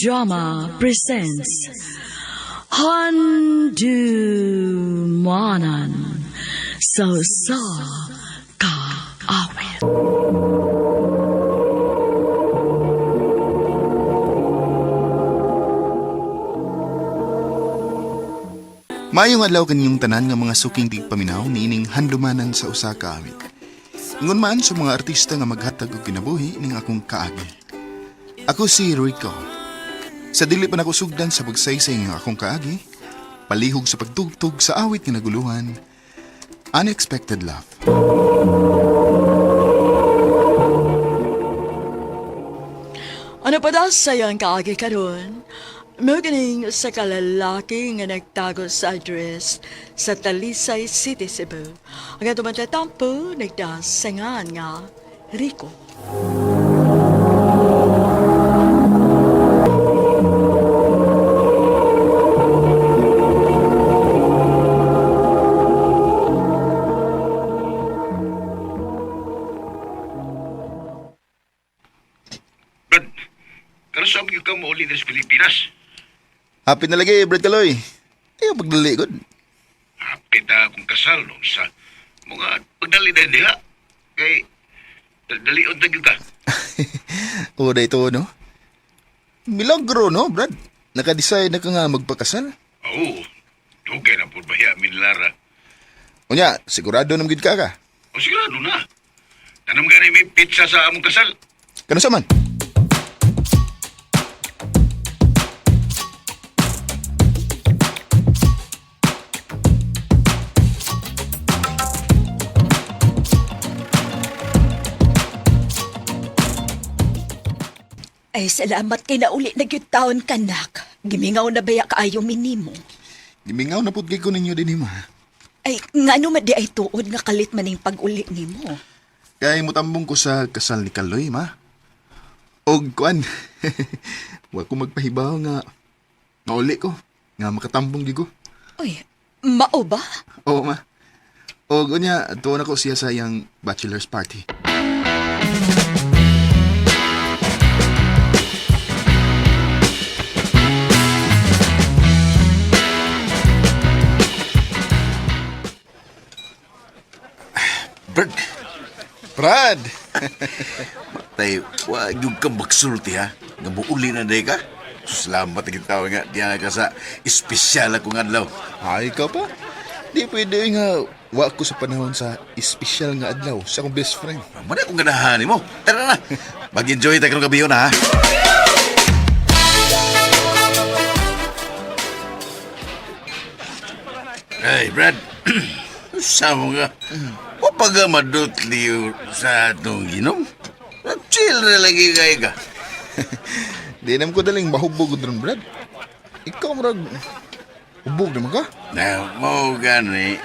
Drama presents Handumanan sa Usa Ka Awit. Maayong adlaw kaninyong tanan nga mga suking tigpaminaw niining handumanan sa usa ka awit. Ingon man sa mga artista nga maghatag og kinabuhi ning akong kaagi. Ako si Rico. Sa dili pa nako sugdan sa pagsaysay nga akong kaagi, palihog sa pagtugtog sa awit nga naguluhan, Unexpected Love. Ano pa daw sa'yo ang kaagi karon? Maganing sa kalalaki nga nagtago sa address sa Talisay City, Cebu. Ang atong matatampo, nagdasangan nga Rico. Brad, karon sa ka mo uli sa Pilipinas. Happy na lagi, Brad Kaloy. Ayaw pagdali gud. Hapit na akong kasal no, sa mga pagdali na diha. Kay dalion na gyud ka. O da ito, no? Milagro, no, Brad? Naka-decide na ka nga magpakasal. Oo, okay na po ba min Lara. Unya, sigurado na gid ka ka. O sigurado na. Tanong gani may pizza sa among kasal. Kano sa man? Ay, salamat kay nauli na gyud taon kanak. Gimingaw na baya kaayo minimo. Gimingaw na pud kay ko ninyo din ma. Ay, ngano man di ay tuod nga kalit man ning pag-uli nimo. Kay mutambong ko sa kasal ni Kaloy, ma. Og kuan. Wa ko magpahibaw nga nauli ko nga makatambong di ko. Uy, mao ba? Oo, ma. Og unya, tuon ako siya sa iyang bachelor's party. Brad, Brad! tay, wa gyud ka magsulti ha. Nga muuli na day ka. Salamat gyud tawo nga diya ka sa espesyal akong adlaw. Ay, ikaw pa. Di pwede nga wa ko sa panahon sa espesyal nga adlaw sa akong best friend. Muna akong ganahan mo. Tara na. Mag-enjoy ta karong gabi na ha. Ay, Brad. Sa mo nga. O pag madutli sa atong ginom. Chill na lagi kay ka. Di naman ko daling mahubog ron, Brad. Ikaw, murag, hubog naman ka. Na, mo gani.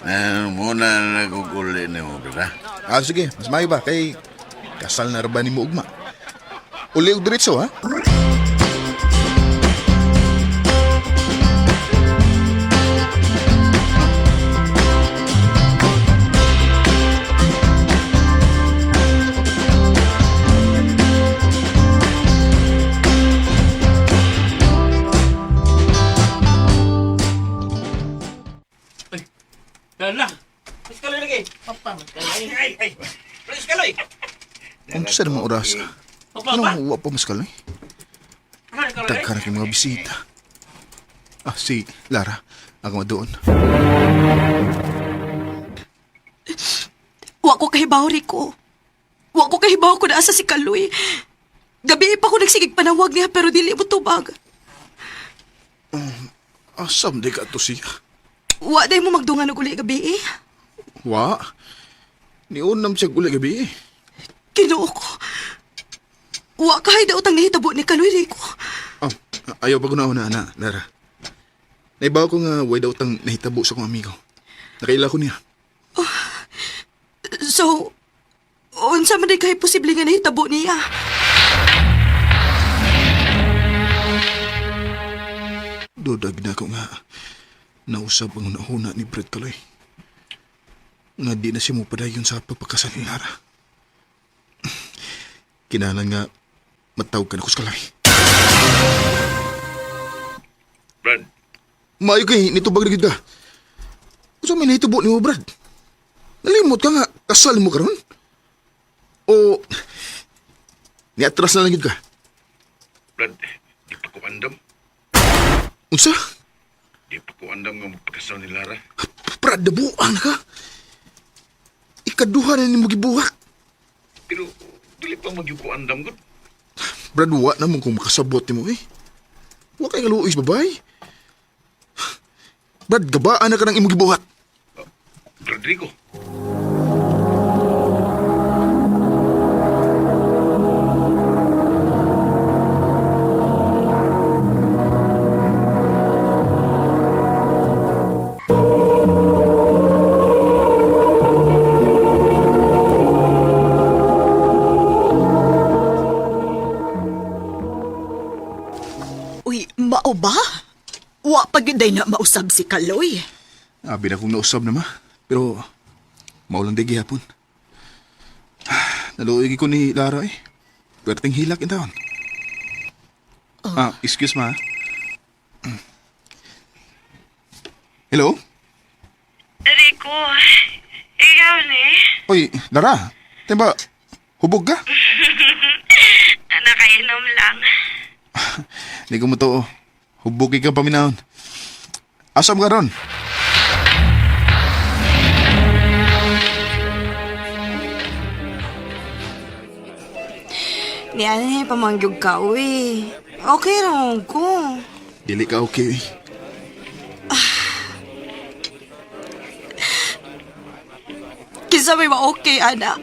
Na, muna naguguli ni mo, Brad, ha? Ah, sige. Mas maayo ba? Kay kasal na ra ba ni mo ugma? Uli og diretso, ha? Lala. Mas kaloy lagi. Papa, mas kaloy. Ay, ay. Mas kaloy. Unsa naman oras? Papa, Ano, pa. wa pa mas kaloy? Daghan kay mga bisita. Ah, si Lara. Ako doon. Wa ko kahibaw, Rico. Wa ko kahibaw ko naasa si Kaloy. Gabi pa ko nagsigig panawag niya pero dili mo tubag. Asam di ka to siya? Wa day mo magdungan og uli gabi eh. Wa. Niunam siya uli gabi eh. Ginoo ko. Wa kahay daw tang nahitabo ni Kaloy, Rico. Oh, ayaw pa ko na una, ana, Lara. Naibaw ko nga way daw tang nahitabo sa kong amigo. Nakaila ko niya. So, unsa man di kay posible nga nahitabo niya? Dudag na ko nga nausap ang una ni Brad Kaloy. Nga di na siya mupadayon sa pagpakasal ni Lara. Kinahanglan nga matawag ka na ko sa Kaloy. Brad, Maayo kay nitubag na gid ka. Unsa may nahitubo nimo, Brad? Nalimot ka nga kasal mo karon? O niatras na lang gid ka? Brad, di pa ko andam. Unsa? Di pa ko andam nga magpakasal ni Lara. Brad, dabuan ka. Ikaduha na nimo gibuhat. Pero dili pa magyud ko andam gud. Brad, wa na mo kung makasabot nimo eh. Wa kay nga luoy babay. Brad, gabaan na ka ng imong gibuhat. Rodrigo. Uy, mao ba? Wa pa gyud day na mausab si Kaloy. Abi na kong nausab na ma. Pero maulang di gihapon. Naluoy ko ni Lara eh. Perting hilak in taon. Ah, excuse ma. Hello? Rico, ikaw ni? Oy, Lara. Timba, hubog ka? Nakainom lang. Hindi ko motoo. Hubog ka paminahon. Asam ka ron? Ni ano ni pamangyog ka, uy. Okay ra ko. Dili ka okay eh. Kinsa may ma-okay, ana.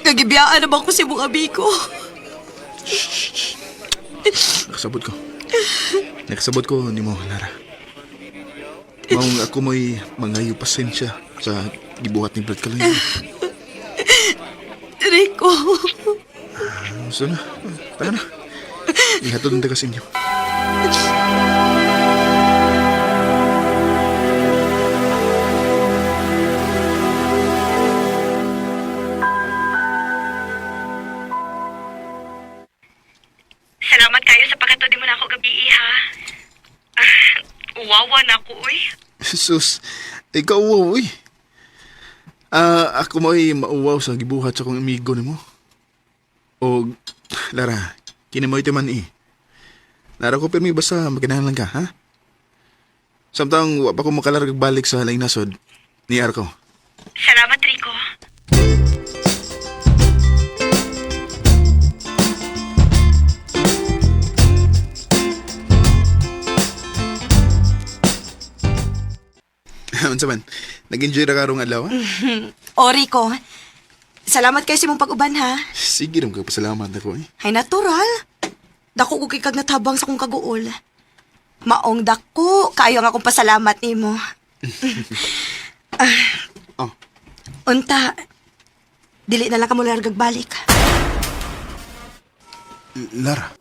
Nagibiyaan naman ko si mong amigo. Nakasabot ko. Nakasabot ko ni mo, Lara. Maong ako mo'y mangayo pasensya sa gibuhat ni Brad Kaloy. Rico. Gusto na. Tara na. Ihatod na ka sa inyo. Salamat kayo sa pagkatudi mo na ako gabi, ha? Uwawa na ako, uy. Sus, ikaw uwaw, uy. Ah, ako mo'y mauwaw sa gibuhat sa akong amigo nimo. O, Lara, kini mo ito man eh. Lara ko pirmi basta magkinahanglan ka, ha? Samtang wa pa ko makalarag balik sa laing nasod, ni Arko. Salamat, Rico. Unsa man? Nag-enjoy ra karong adlaw, ha? O, Rico. Salamat kayo sa imong pag-uban, ha? Sige ra ka pasalamat ako eh. Ay, natural. Dako ko kay kag natabang sa kong kaguol. Maong dako, kayo ang akong pasalamat nimo. Oh, Unta, dili na lang ka mula balik. Lara.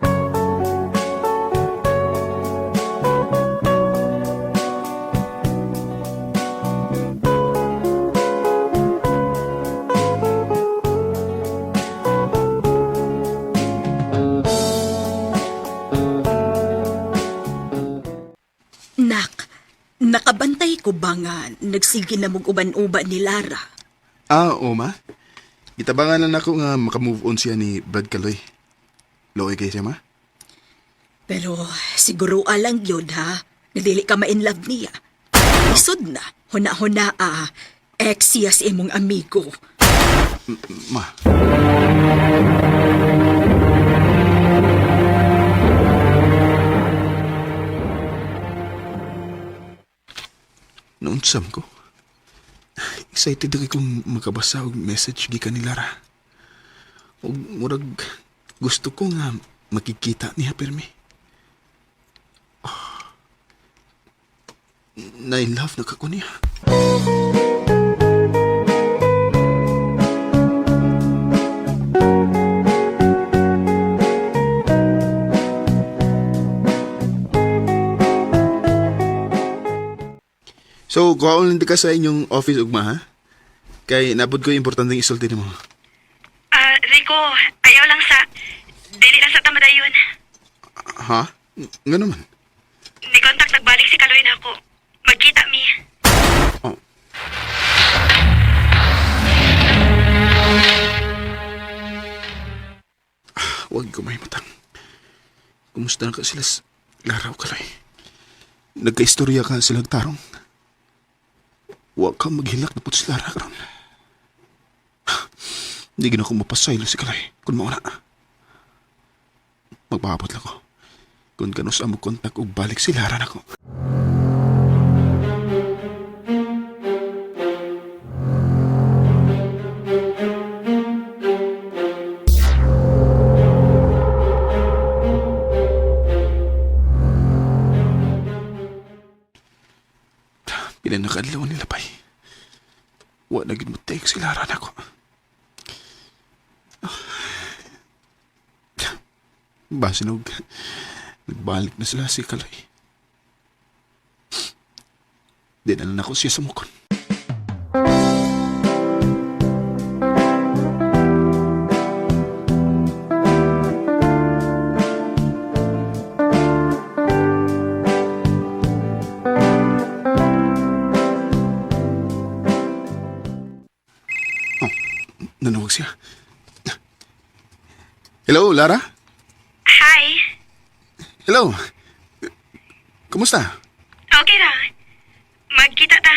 Nak, nakabantay ko ba nga nagsige na mong uban-uban ni Lara? Ah, oo ma. Gitabangan lang ako nga makamove on siya ni Brad Kaloy. Loy kay siya ma. Pero siguro alang yun ha, na dili ka ma-inlove niya. Isod na, huna-huna ah, ex siya sa imong amigo. Ma. Naunsam ko. Excited ako kung makabasa og message gikan ni Lara. Og murag gusto ko nga makikita niya permi. Oh. Na-in love na ka ko niya. So, kuhaon lang di ka sa inyong office ugma, ha? Kay napod ko yung importanteng isulti nimo. Ah, Rico, ayaw lang sa... Dili lang sa tamadayon. Ha? Nga naman. Ni-contact nagbalik si Kaloy na ako. Magkita mi. Oh. Huwag ko may matang. Kumusta na ka sila sa laraw kalay? Nagkaistorya ka silang tarong. Huwag kang maghilak na po sa Lara karon. Hindi gina ko mapasaylo si Kalay kung mauna. Magpaabot lang ko. Kung ganun sa among kontak og balik si Lara nako. Pila na kaadlaw nila pay. Wa na gid mo take si Lara nako. Basin og nagbalik na sila si Kalay. Di na lang ako siya sumukon. Oh, nanawag siya. Hello, Lara? Hi. Hello. Kumusta? Okay ra. Magkita ta.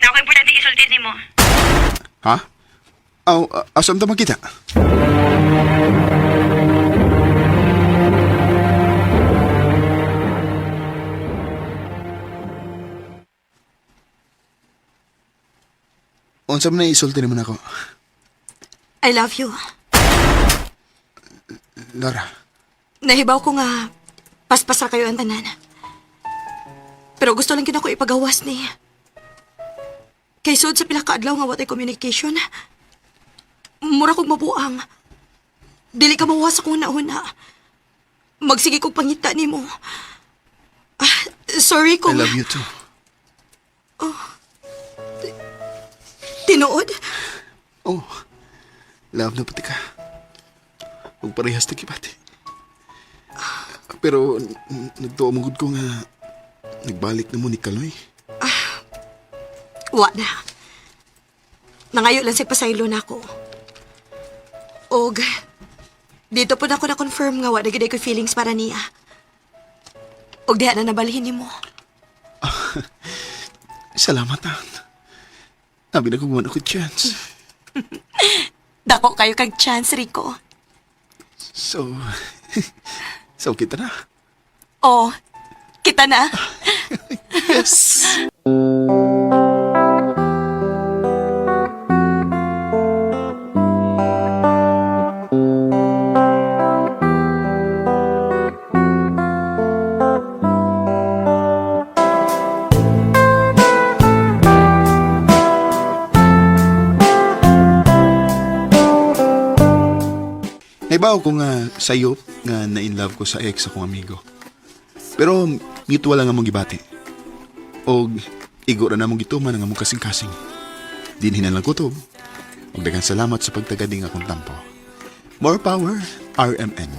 Na ako importante isulti nimo. Ha? Aw, asam ta magkita? Unsa man na isulti naman ako, I love you. Lara. Nahibaw ko nga, paspasa kayo ang tanan. Pero gusto lang kina ko ipagawas ni. Kay sud sa pila ka adlaw nga watay communication. Mura kog mabuang. Dili ka mawas akong nauna. Magsige kog pangita nimo. Ah, sorry I kung love you too. tinuod. Oh, love na pati ka. Huwag parehas na kibati. Pero nagtuo mo gud ko nga nagbalik na mo ni Kaloy. Wa na. Nangayo lang sa pasaylo na ako. Og, dito po na ako na-confirm nga wa na gid ko feelings para niya. Og diha na nabalhin nimo. Salamat ah. Sabi na kung ako chance. Dako kayo kag chance, Rico. So, so kita na. Oh, kita na. Yes! Naibaw ko nga sayop nga na-in love ko sa ex akong amigo. Pero mutual lang among gibati. Og igo ra namong gituman ang among kasing-kasing. Dinhi na lang kutob. Og daghang salamat sa pagtagading akong tampo. More power, RMN.